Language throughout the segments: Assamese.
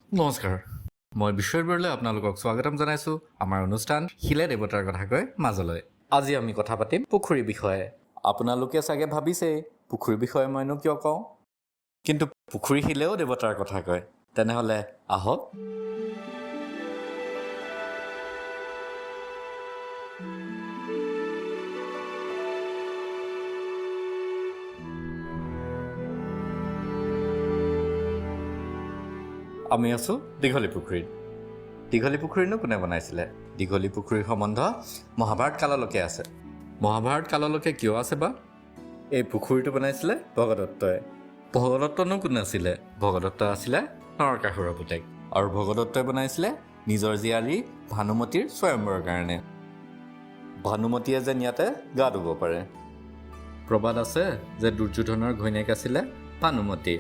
নমস্কাৰ, মই বিশ্বজিৎ বৰলৈ আপোনালোকক স্বাগতম জনাইছোঁ আমাৰ অনুষ্ঠান শিলে দেৱতাৰ কথা কয় মাজলৈ। আজি আমি কথা পাতিম পুখুৰীৰ বিষয়ে। আপোনালোকে চাগে ভাবিছেই পুখুৰীৰ বিষয়ে মইনো কিয় কওঁ, কিন্তু পুখুৰী শিলেও দেৱতাৰ কথা কয়। তেনেহ'লে আহক। আমি আছোঁ দীঘলী পুখুৰীত। দীঘলী পুখুৰীনো কোনে বনাইছিলে? দীঘলী পুখুৰীৰ সম্বন্ধ মহাভাৰত কাললৈকে আছে। মহাভাৰত কাললৈকে কিয় আছে বা? এই পুখুৰীটো বনাইছিলে ভগদত্তই। ভগদত্তনো কোন আছিলে? ভগদত্ত আছিলে নৰকাসুৰৰ পুতেক, আৰু ভগদত্তই বনাইছিলে নিজৰ জীয়াৰী ভানুমতীৰ স্বয়ম্বৰৰ কাৰণে। ভানুমতীয়ে যেন ইয়াতে গা ধুব পাৰে। প্ৰবাদ আছে যে দুৰ্যোধনৰ ঘৈণীয়েক আছিলে ভানুমতী।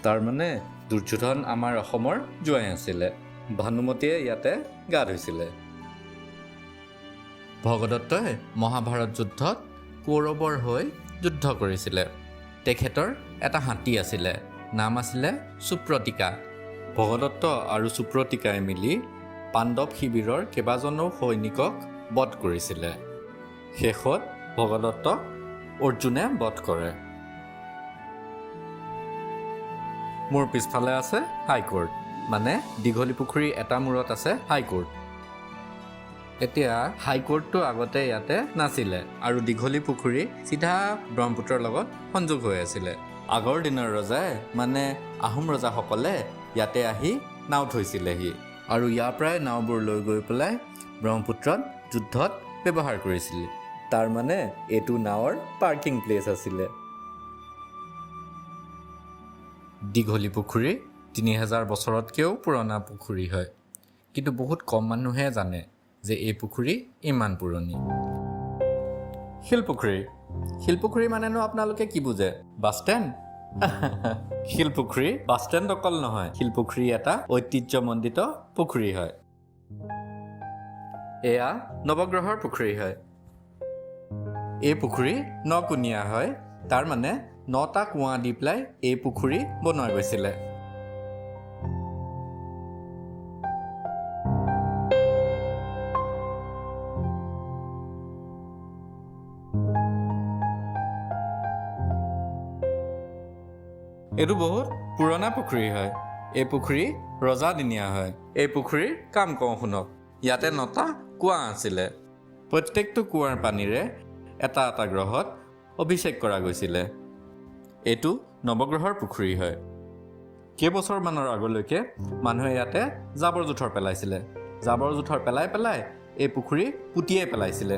তাৰমানে দুৰ্যোধন আমাৰ অসমৰ জোঁৱাই আছিলে। ভানুমতীয়ে ইয়াতে গা ধুইছিলে। ভগদত্তই মহাভাৰত যুদ্ধত কৌৰৱৰ হৈ যুদ্ধ কৰিছিলে। তেখেতৰ এটা হাতী আছিলে, নাম আছিলে সুপ্ৰতিকা। ভগদত্ত আৰু সুপ্ৰতিকাই মিলি পাণ্ডৱ শিবিৰৰ কেইবাজনো সৈনিকক বধ কৰিছিলে। শেষত ভগদত্তক অৰ্জুনে বধ কৰে। মোৰ পিছফালে আছে হাইকোৰ্ট, মানে দীঘলী পুখুৰীৰ এটা মূৰত আছে হাইকোৰ্ট। এতিয়া হাইকোৰ্টটো আগতে ইয়াতে নাছিলে আৰু দীঘলী পুখুৰী চিধা ব্ৰহ্মপুত্ৰৰ লগত সংযোগ হৈ আছিলে। আগৰ দিনৰ ৰজাই, মানে আহোম ৰজাসকলে ইয়াতে আহি নাও থৈছিলেহি আৰু ইয়াৰ পৰাই নাওবোৰ লৈ গৈ পেলাই ব্ৰহ্মপুত্ৰত যুদ্ধত ব্যৱহাৰ কৰিছিল। তাৰমানে এইটো নাৱৰ পাৰ্কিং প্লেচ আছিলে। দীঘলী পুখুৰী 3000 বছৰতকৈও পুৰণা পুখুৰী হয়, কিন্তু বহুত কম মানুহে জানে যে এই পুখুৰী ইমান পুৰণি। শিলপুখুৰী। শিলপুখুৰী মানেনো আপোনালোকে কি বুজে? Bus stand? Silpukhuri bus stand অকল নহয়, শিলপুখুৰী এটা ঐতিহ্যমণ্ডিত পুখুৰী হয়। এয়া নৱগ্ৰহৰ পুখুৰী হয়। এই পুখুৰী নকুণীয়া হয়, তাৰমানে 9টা কুঁৱা দি পেলাই এই পুখুৰী বনোৱা গৈছিলে। এইটো বহুত পুৰণা পুখুৰী হয়। এই পুখুৰী ৰজাদিনীয়া হয়। এই পুখুৰীৰ কাম কওঁ শুনক। ইয়াতে 9টা কুঁৱা আছিলে। প্ৰত্যেকটো কুঁৱাৰ পানীৰে এটা এটা গ্ৰহত অভিষেক কৰা গৈছিলে। এইটো নৱগ্ৰহৰ পুখুৰী হয়। কেইবছৰমানৰ আগলৈকে মানুহে ইয়াতে জাবৰ জোঁথৰ পেলাইছিলে। জাবৰ জোঁথৰ পেলাই পেলাই এই পুখুৰী পুতিয়েই পেলাইছিলে।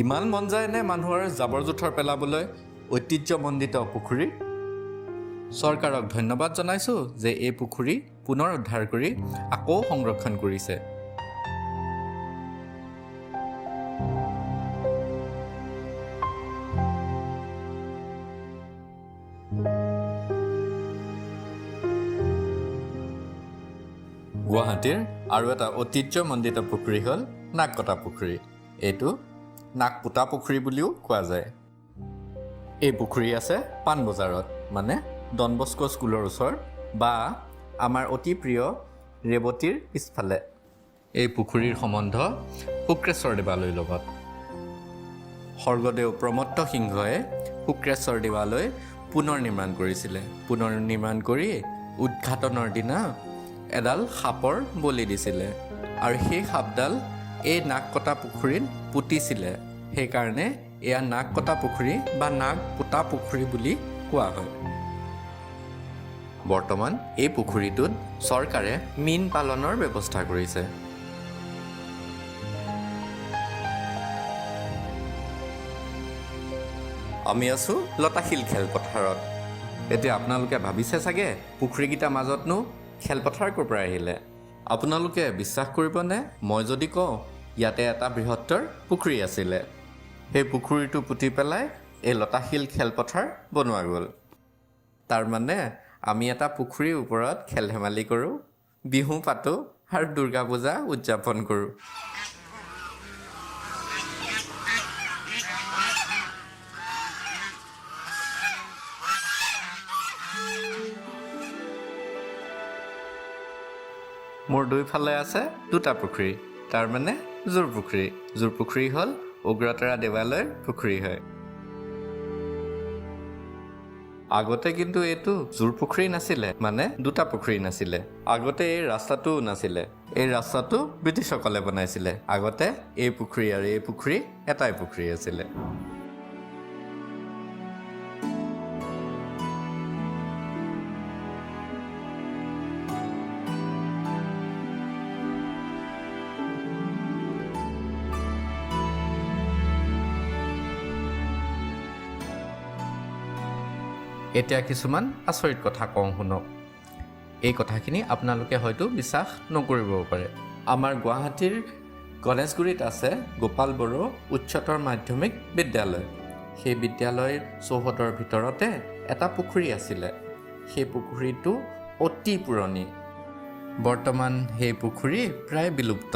ইমান মন যায়নে মানুহৰ জাবৰ জোঁথৰ পেলাবলৈ ঐতিহ্যমণ্ডিত পুখুৰী? চৰকাৰক ধন্যবাদ জনাইছোঁ যে এই পুখুৰী পুনৰ উদ্ধাৰ কৰি আকৌ সংৰক্ষণ কৰিছে। গুৱাহাটীৰ আৰু এটা ঐতিহ্যমণ্ডিত পুখুৰী হ'ল নাককটা পুখুৰী। এইটো নাকপোতা পুখুৰী বুলিও কোৱা যায়। এই পুখুৰী আছে পাণবজাৰত, মানে ডনবস্কো স্কুলৰ ওচৰত বা আমাৰ অতি প্ৰিয় ৰেৱতীৰ পিছফালে। এই পুখুৰীৰ সম্বন্ধ শুক্ৰেশ্বৰ দেৱালয়ৰ লগত। স্বৰ্গদেউ প্ৰমত্ত সিংহই শুক্ৰেশ্বৰ দেৱালয় পুনৰ নিৰ্মাণ কৰিছিলে। পুনৰ নিৰ্মাণ কৰি উদ্ঘাটনৰ দিনা এডাল সাপৰ বলি দিছিলে আৰু সেই সাপডাল এই নাককটা পুখুৰীত পুতিছিলে। সেইকাৰণে এয়া নাককটা পুখুৰী বা নাক পোতা পুখুৰী বুলি কোৱা হয়। বৰ্তমান এই পুখুৰীটোত চৰকাৰে মীন পালনৰ ব্যৱস্থা কৰিছে। আমি আছোঁ লতাশিল খেলপথাৰত। এতিয়া আপোনালোকে ভাবিছে চাগে পুখুৰীকেইটাৰ মাজতনো খেলপথাৰ ক'ৰ পৰা আহিলে? আপোনালোকে বিশ্বাস কৰিবনে মই যদি কওঁ ইয়াতে এটা বৃহত্তৰ পুখুৰী আছিলে। সেই পুখুৰীটো পুতি পেলাই এই লতাশিল খেলপথাৰ বনোৱা গ'ল। তাৰমানে আমি এটা পুখুৰীৰ ওপৰত খেল ধেমালি কৰোঁ, বিহু পাতোঁ আৰু দুৰ্গা পূজা উদযাপন কৰোঁ। মোৰ দুইফালে আছে দুটা পুখুৰী, তাৰমানে জোৰ পুখুৰী। জোৰ পুখুৰী হ'ল উগ্ৰতাৰা দেৱালয়ৰ পুখুৰী হয়। আগতে কিন্তু এইটো জোৰ পুখুৰী নাছিলে, মানে দুটা পুখুৰী নাছিলে। আগতে এই ৰাস্তাটোও নাছিলে। এই ৰাস্তাটো ব্ৰিটিছসকলে বনাইছিলে। আগতে এই পুখুৰী আৰু এই পুখুৰী এটাই পুখুৰী আছিলে। এতিয়া কিছুমান আচৰিত কথা কওঁ শুনক। এই কথাখিনি আপোনালোকে হয়তো বিশ্বাস নকৰিবও পাৰে। আমাৰ গুৱাহাটীৰ গণেশগুৰিত আছে গোপাল বড়ো উচ্চতৰ মাধ্যমিক বিদ্যালয়। সেই বিদ্যালয়ৰ চৌহদৰ ভিতৰতে এটা পুখুৰী আছিলে। সেই পুখুৰীটো অতি পুৰণি। বৰ্তমান সেই পুখুৰী প্ৰায় বিলুপ্ত।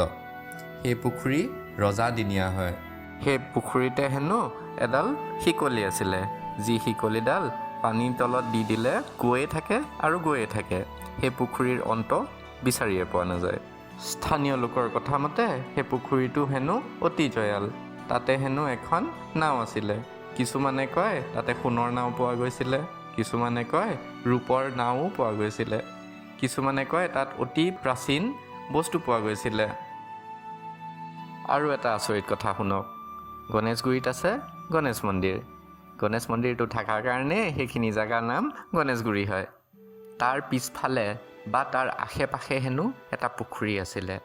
সেই পুখুৰী ৰজাদিনীয়া হয়। সেই পুখুৰীতে হেনো এডাল শিকলি আছিলে, যি শিকলিডাল পানীৰ তলত দি দিলে গৈয়ে থাকে আৰু গৈয়ে থাকে। সেই পুখুৰীৰ অন্ত বিচাৰিয়ে পোৱা নাযায়। স্থানীয় লোকৰ কথা মতে সেই পুখুৰীটো হেনো অতি জয়াল। তাতে হেনো এখন নাও আছিলে। কিছুমানে কয় তাতে সোণৰ নাও পোৱা গৈছিলে, কিছুমানে কয় ৰূপৰ নাও পোৱা গৈছিলে, কিছুমানে কয় তাত অতি প্ৰাচীন বস্তু পোৱা গৈছিলে। আৰু এটা আচৰিত কথা শুনক, গণেশগুৰিত আছে গণেশ মন্দিৰ। গণেশ মন্দিৰটো থকাৰ কাৰণে সেইখিনি জেগাৰ নাম গণেশগুৰি হয়। তাৰ পিছফালে বা তাৰ আশে পাশে হেনো এটা পুখুৰী আছিলে,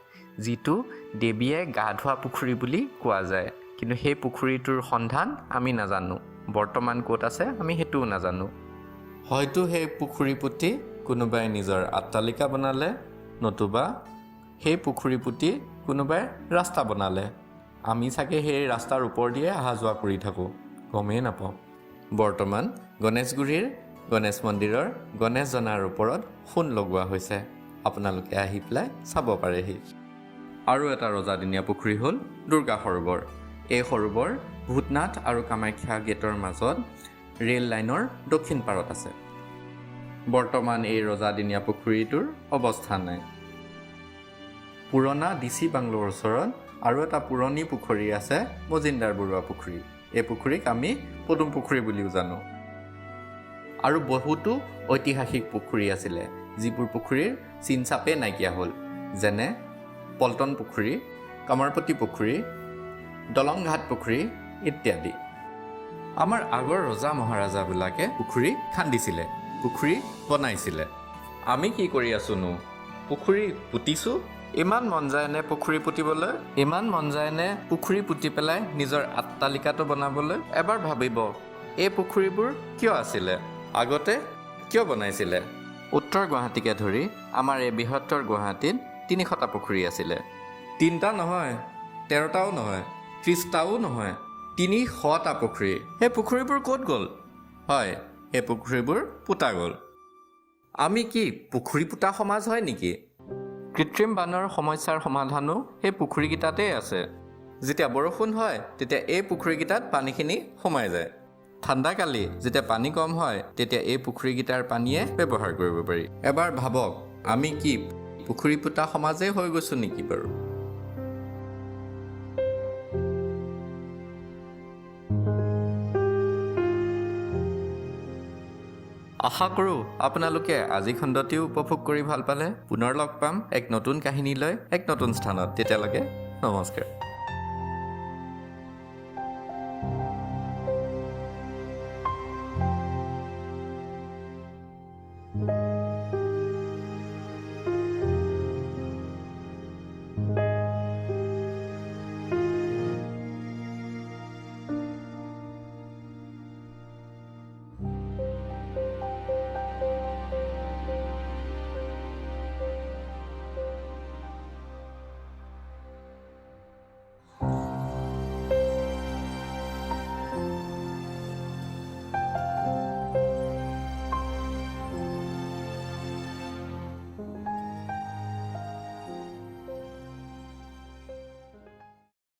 যিটো দেৱীয়ে গা ধোৱা পুখুৰী বুলি কোৱা যায়। কিন্তু সেই পুখুৰীটোৰ সন্ধান আমি নাজানো, বৰ্তমান ক'ত আছে আমি সেইটোও নাজানো। হয়তো সেই পুখুৰী পুতি কোনোবাই নিজৰ আট্টালিকা বনালে, নতুবা সেই পুখুৰী পুতি কোনোবাই ৰাস্তা বনালে। আমি চাগে সেই ৰাস্তাৰ ওপৰ দিয়ে অহা যোৱা কৰি থাকোঁ, গমেই নাপাওঁ। বৰ্তমান গণেশগুৰিৰ গণেশ মন্দিৰৰ গণেশজনাৰ ওপৰত সোণ লগোৱা হৈছে। আপোনালোকে আহি পেলাই চাব পাৰেহি। আৰু এটা ৰজাদিনীয়া পুখুৰী হ'ল দুৰ্গা সৰোবৰ। এই সৰোবৰ ভূতনাথ আৰু কামাখ্যা গেটৰ মাজত ৰেল লাইনৰ দক্ষিণ পাৰত আছে। বৰ্তমান এই ৰজাদিনীয়া পুখুৰীটোৰ অৱস্থা নাই। পুৰণা ডি চি বাংলোৰ ওচৰত আৰু এটা পুৰণি পুখুৰী আছে, মজিন্দাৰ বৰুৱা পুখুৰী। এই পুখুৰীক আমি পদুম পুখুৰী বুলিও জানো। আৰু বহুতো ঐতিহাসিক পুখুৰী আছিলে, যিবোৰ পুখুৰীৰ চিন চাপেই নাইকিয়া হ'ল, যেনে পল্টন পুখুৰী, কমৰপতি পুখুৰী, দলংঘাট পুখুৰী ইত্যাদি। আমাৰ আগৰ ৰজা মহাৰাজাবিলাকে পুখুৰী খান্দিছিলে, পুখুৰী বনাইছিলে। আমি কি কৰি আছোঁনো? পুখুৰী পুতিছোঁ। ইমান মন যায়নে পুখুৰী পুতিবলৈ? ইমান মন যায়নে পুখুৰী পুতি পেলাই নিজৰ আট্টালিকাটো বনাবলৈ? এবাৰ ভাবিব, এই পুখুৰীবোৰ কিয় আছিলে, আগতে কিয় বনাইছিলে? উত্তৰ গুৱাহাটীকে ধৰি আমাৰ এই বৃহত্তৰ গুৱাহাটীত 300টা পুখুৰী আছিলে। 3টা নহয়, 13টাও নহয়, 30টাও নহয়, 300টা পুখুৰী। সেই পুখুৰীবোৰ ক'ত গ'ল? হয়, সেই পুখুৰীবোৰ পোতা গ'ল। আমি কি পুখুৰী পোতা সমাজ হয় নেকি? কৃত্ৰিম বানৰ সমস্যাৰ সমাধানো সেই পুখুৰীকেইটাতেই আছে। যেতিয়া বৰষুণ হয় তেতিয়া এই পুখুৰীকেইটাত পানীখিনি সোমাই যায়। ঠাণ্ডাকালি যেতিয়া পানী কম হয় তেতিয়া এই পুখুৰীকেইটাৰ পানীয়ে ব্যৱহাৰ কৰিব পাৰি। এবাৰ ভাবক, আমি কি পুখুৰী পোতা সমাজেই হৈ গৈছোঁ নেকি বাৰু? আশা কৰোঁ আপোনালোকে আজি খণ্ডটিও উপভোগ কৰি ভাল পালে। পুনৰ লগ পাম এক নতুন কাহিনী লৈ এক নতুন স্থানত। তেতিয়ালৈকে নমস্কাৰ।